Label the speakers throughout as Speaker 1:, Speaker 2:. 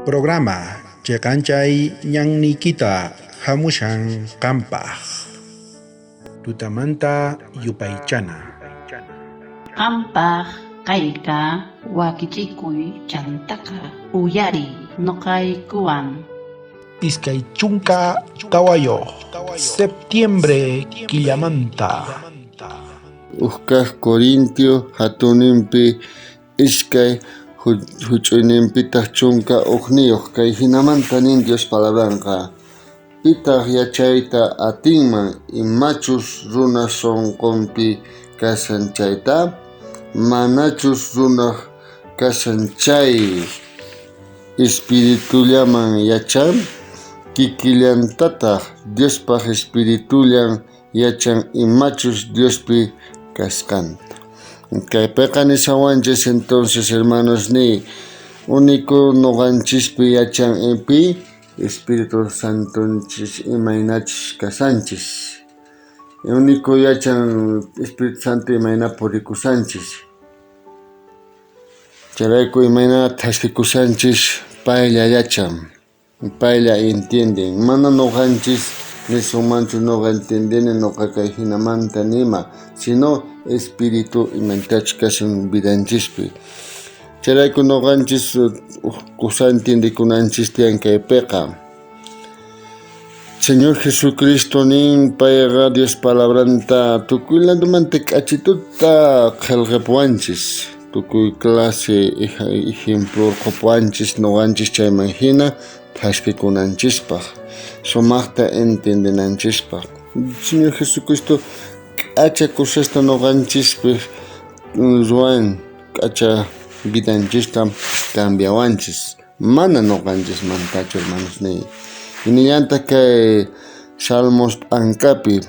Speaker 1: Programa cheqanchay ñanniykita hamushan qampaq. Tutamanta yupaychana.
Speaker 2: Qampaq kayqa wakichikuy chantaqa uyariy noqaykuwan.
Speaker 1: 24 septiembre killamanta.
Speaker 3: Uj kaj Corintio jatunninpi 2 juch'uyninpitaj 11 kay jinamanta nin Dios palabranqa. Pitaj yachayta atinman imachus runa sonqonpi kashan chayta? Manachus runaj kashan chay espiritullaman yachan? Kikillantataj Diospaj espiritullan yachan imachus Diospi kasqanta. Kaypeqa nishawanchis entonces, hermanos, ni único noqanchispi yachan pi Espíritu Santonchis imaynachus kasanchis. Único yachan Espíritu Santo imayna purikusanchis. Chayrayku imayna thaskikushanchis paylla yachan, paylla entienden. Mana noqanchis nisunmanchu noqa entiendeni noqa kay jinamanta nima, sino Espíritu imaynatachus kashan vidanchispi. Chayrayku noqanchis kusa entiendekunanchis tiyan kaypeqa. Señor Jesucristo nin payqa Dios palabranta tukuy ladomanta k'achituta qhelqapuwanchis, tukuy clase ejemplo urqhupuwanchis noqanchis chayman jina thaskikunanchispaj, sumajta entiendenanchispaj. Señor Jesucristo k'acha cosasta noqanchispi ruwan, k'acha vidanchista cambiawanchis. Mana noqanchismantachu, hermanos niy. Nillantaq kay Salmos p'ankapi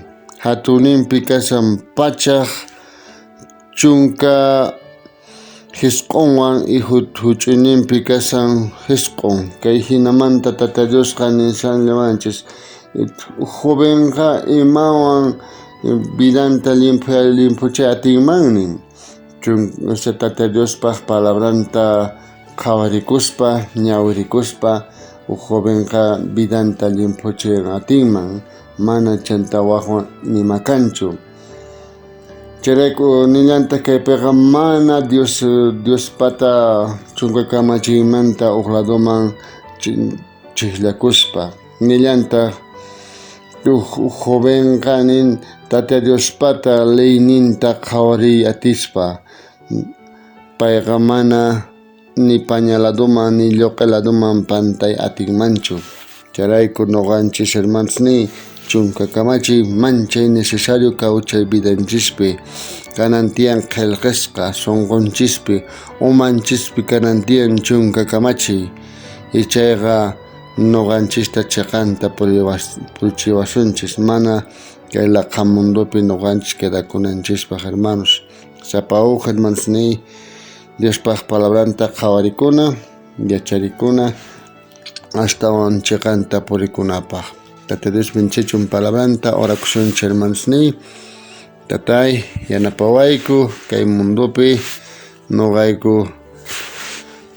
Speaker 3: jatunninpi kashan 119 y juch'uyninpi kashan 9. Kay jinamanta Tata Diosqa nishallawanchis, jovenqa imawan vidanta limphuchay atinman nin. Tata Diospaj palabranta qhawarikuspa, ñawirikuspa, uj jovenqa vidanta limphuchay atinman, mana chanta wajwan nima kanchu. Chayrayku nillantaq kaypiqa mana Diospata chunka kamachiymanta uj ladoman chijllakuspa. Nillantaq uj jovenqa nin Tata Diospata leyninta qhawariy atispa, payqa mana ni paña ladoman ni lloq'e ladoman pantay atinmanchu. Chayrayku noqanchis hermanos ni chunka kamachiy manchay necesario kawchay vidanchispi kanan tiyan qhelqesqa sonqonchispi umanchispi kanan tiyan chunka kamachiy. Y chayqa noqanchista cheqanta purichiwasunchis, mana kay laqha mundopi noqanchis quedakunanchispaj, hermanos. Sapa uj, hermanos ni Diospaj palabranta qhawarikuna, yacharikuna, astawan cheqanta purikunapaj. Tata Dios bendichun palabranta, orakusunchis, hermanos ni. Tatay, yanapawayku kay mundopi noqayku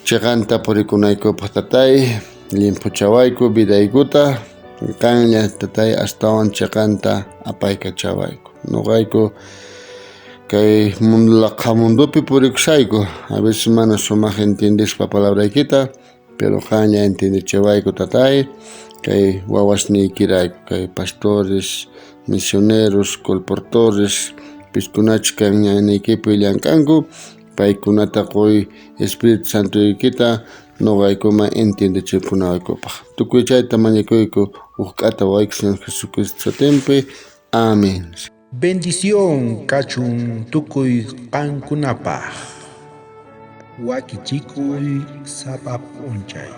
Speaker 3: cheqanta purikunaykupaj, tatay, limphuchawayku vidaykuta, qanlla, tatay, astawan cheqanta apaykachawayku. Noqayku kay laqha mundopi purikushayku, a veces mana sumaj entiendespa palabraykita, pero qanlla entiendechiwayku, tatay, kay wawasniykirayku, kay pastores, misioneros, colportores, piskunachus kan ñanniykipi llank'anku, paykunata qoy Espíritu Santoykita noqaykuman entiendechipunaykupaj. Tukuy chayta mañakuyku uj k'ata wawayki Señor Jesucristo sutinpi. Amén.
Speaker 1: Bendición kachun tukuy qankunapaj. Wakichikuy sapa p'unchay.